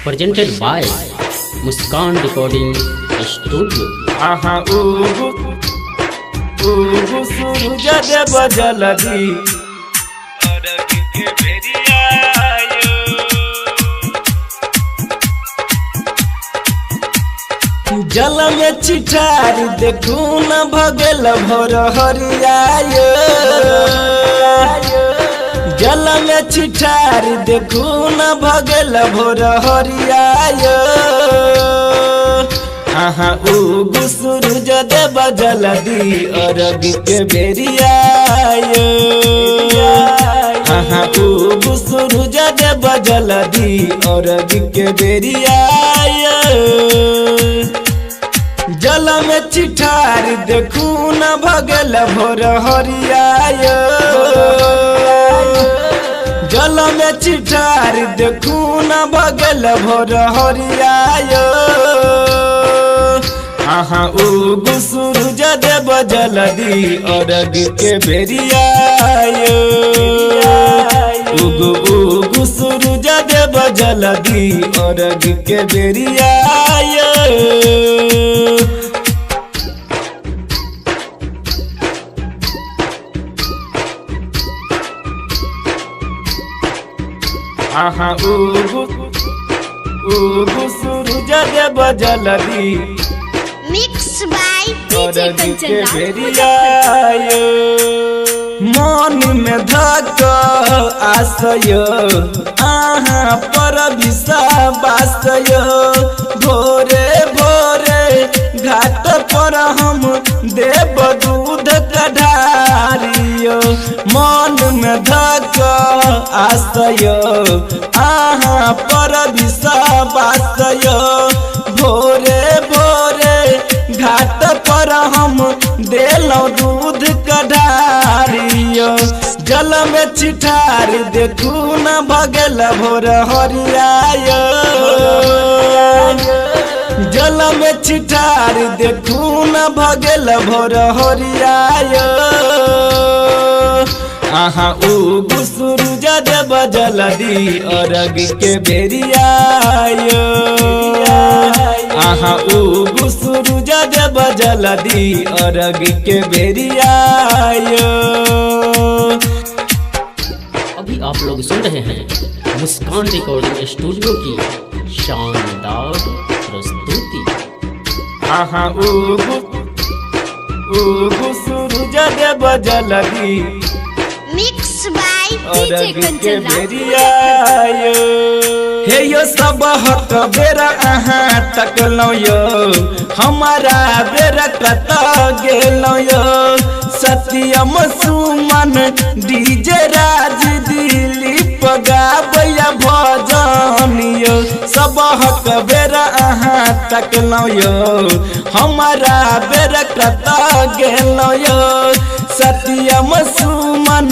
Presented by Muskan recording studio. आहा उगु उगु सूरज देव जलदी अरग के बेरिया जल में चिठार देखू न भगल भोर हरियाय। जल में छिठार देखू न भगल भोर हरियाय। आहा उगु सूरज देव जलदी अरग के बेरियाय। आहा उगु सूरज देव जलदी अरग के बेरियाय। जल में चिठार देखू न भगल भोर हरियाय। जल में चिठार देखू न भगल भोर हरियाय। आहा उगु सूरज देव जलदी अरग के बेरियाय। उगु उगु सूरज देव जलदी अरग के बेरियाय। आहा उगु उगु सूरज देव जलदी मिक्स बाय डीजे अरग कंचन के राज। बेरियाय। मन में धक आशय आहा पर विश्वासय। भोरे भोरे घाट पर हम देव दूध कढ़ारियो। मन में धक आशय आहा पर विश्वासय। भोरे भोरे घाट पर हम देलौ दूध कढ़ारियो। जल में छिठार देखू न भगल भोर हरियाय। जल में छिठार देखू न भगल भोर हरियाय। आहा उगु सूरज देव जलदी अरग के बेरियाय। आहा उगु सूरज देव जलदी अरग के बेरियाय। अभी आप लोग सुन रहे हैं मुस्कान रिकॉर्डिंग स्टूडियो की शानदार प्रस्तुति। आहा उगु उगु सूरज देव जलदी मिक्स बाय डीजे अरग के कंचन राज। बेरियाय। हे यो सब हक बेरा अहाँ तकलौ यो, हमारा बेरा कत गेलौ यो। सत्यम सुमन डीजे राज दिलीप गाबैया भजन यो। सब हक बेरा अहाँ तकलौ यो, हमारा बेरा कत गेलौ यो। सत्यम सुमन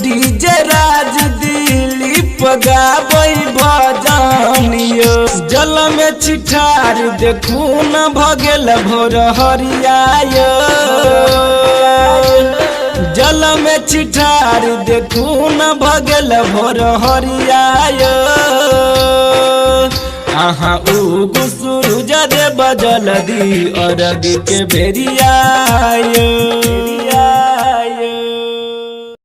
डीजे राज दिलीप गाबै भजन यो। जल में छिठार देखू न भगल भोर हरियाय। जल में छिठार देखू न भगल भोर हरियाय। आहा उगु सूरज देव जलदी अरग के बेरियाय।